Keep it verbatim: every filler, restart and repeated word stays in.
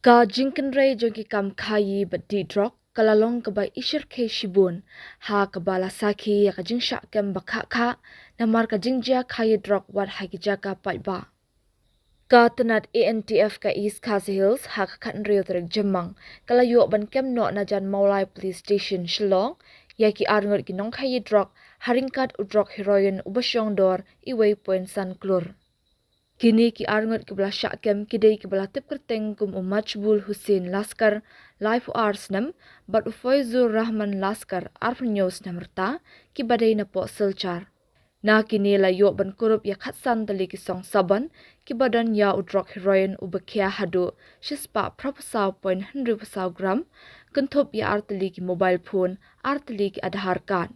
Ka jingkynrei jong ki kam khaïi bad dih drok ka la long kaba ishyrkhei shibun ha kaba la sakhi ïa ka jingshah kem ba khah khah namar ka jingjia khaïi drok wat ha ki jaka paidbah. Ka tnat A N T F ka East Khasi Hills ha ka khathynriew tarik Jymmang ka la ïoh ban kem noh na jan Mawlai Police Station Shillong ïa ki arngut ki nongkhaïi drok ha ryngkat u drok heroin uba shong dor iwei point san klur. Kine ki arngut kiba la shah kem ki dei kiba la tip kyrteng kum u Majbul Hussain Laskar, laiphew ar snem, bad u Foizur Rahman Laskar, arphew hynñiew snem rta, kiba dei na poh Silchar. Na kine la ïoh ban kurup ïa khatsan tylli ki song sabon kiba don ïa u drok heroin uba khia haduh shispah phraphew saw point hynriewphew saw gram, kynthup ïa ar tylli ki mobile phone, ar tylli ki Aadhaar card.